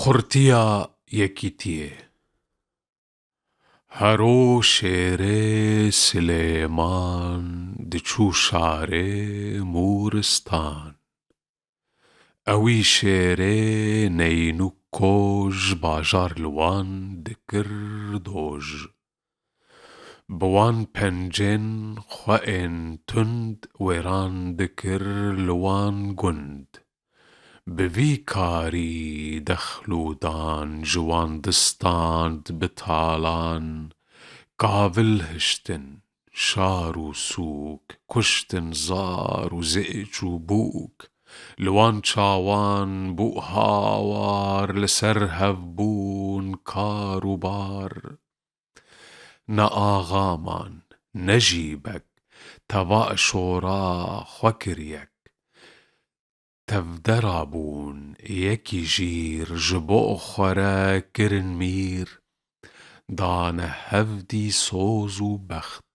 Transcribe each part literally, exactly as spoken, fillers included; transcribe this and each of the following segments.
Xurtiya Yekîtiyê. Hero şêrê Silêman diçû şarê Mûristan. Ewî şêrê neynû koj bajar li wan dikir doj. Bi wan pencên xwe ên tund wêran dikir li wan gund. Bi vî karî dexlûdan ji wan distand bi talan, kavil hiştin, şar û sûk, kuştin zar û zêç û bûk, li wan çawan bû hawar, li ser hev bûn kar û bar. Ne axa man, ne jî beg, teva şora xwe kir yek. Tevdera bûn yekî jîr, ji bo xwe re kirin mîr. Dane hevdî soz û bext,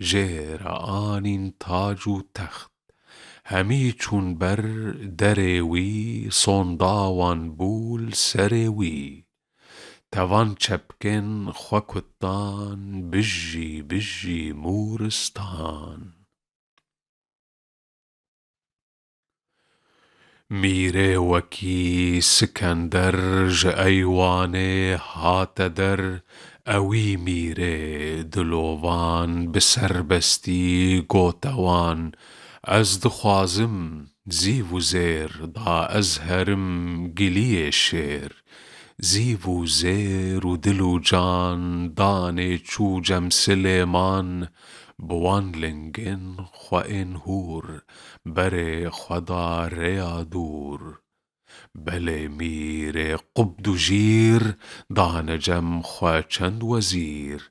jê re anîn tac û text. Hemî çûn ber derê wî, sonda wan bû li serê wî. Tevan çepkên xwe kutan, bijî, bijî Mûristan. Mîrê wekî Sikender ji eywanê hate der, ewî mîrê dilovan bi serbestî gote wan, Ez dixwazim zîv û zêr da ez herim giliyê şêr. Zîv û zêr û dil û can danê çû cem Silêman, bi wan lingên xwe ên hûr, berê xwe da rêya dûr. Belê mîrê qubd û jîr, dane cem xwe çend wezîr,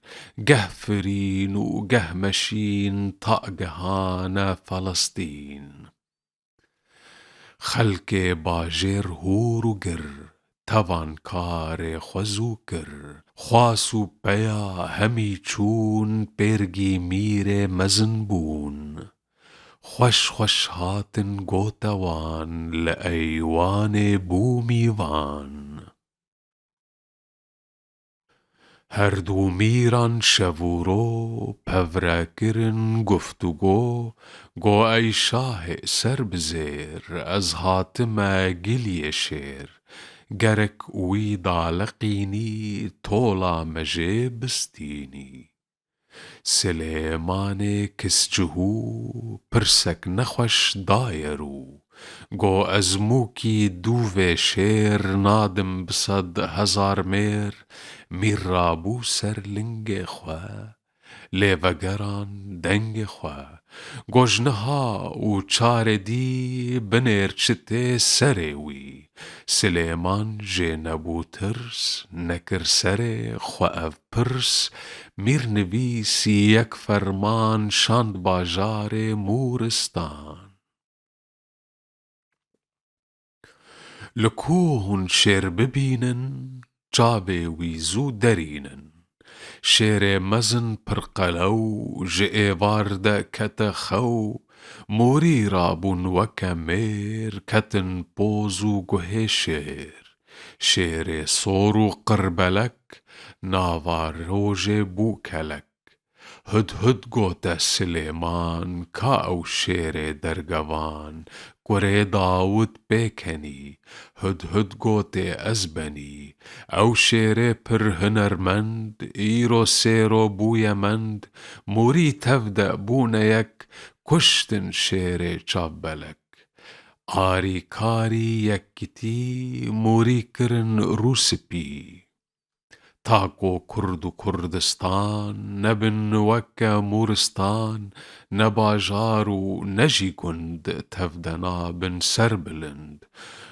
geh firîn û geh meşîn ta gehane Felestîn. Xelkê bajêr hûr û gir, tevan karê xwe zû kir. Xwas û peya hemî çûn pêrgî mîrê mezin bûn. Xweş xweş hatin gote wan, li eywanê bû mîvan. Her du mîran şev û ro pevre kirin guftûgo, go ey şahê ser bi zêr, ez hatime giliyê şêr, gerek wî daliqînî, tola me jê bistînî. Silêmanê Kiscihû pirsek nexweş daye rû. Go ez mûkî dûvê şêr nadim bi sed hezar mêr, mîr rabû ser lingê xwe, lê vegeran dengê xwe. Go ji niha û çarê dî binêr çi tê serê wî. Silêman jê nebû tirs, nekir serê xwe ev pirs, mîr nivîsî yek ferman şand bajarê Mûristan. Li ku hûn şêr bibînin, çavê wî zû derînin. Şêrê mezin pir qelew ji êvar de kete xew, morî rabûn weke mêr, ketin poz û guhê şêr. Şêrê sor û qirbelek, nava rojê bû kelek. Hudhud gote Silêman, ka ew şêrê dergevan, kurê Dawid pê kenî. Hudhud gotê ez benî. Ew şêrê pir hunermend, îro sêro bûye mend, morî tev de bûne yek, kuştin şêrê çavbelek. Arîkarî yekitî, morî kirin rûspî. Ta ku Kurd û Kurdistan nebin weke Mûristan, ne bajar û ne jî gund tev de nabin serbilind.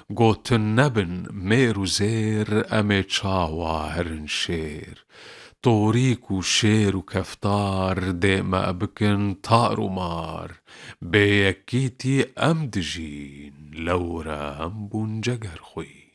Gotin nebin mêr û zêr, em ê çawa herin şêr? Torîk û şêr û keftar dê me bikin tar û mar. Bê yekîtî em dijîn, lewre em bûn cegerxwîn.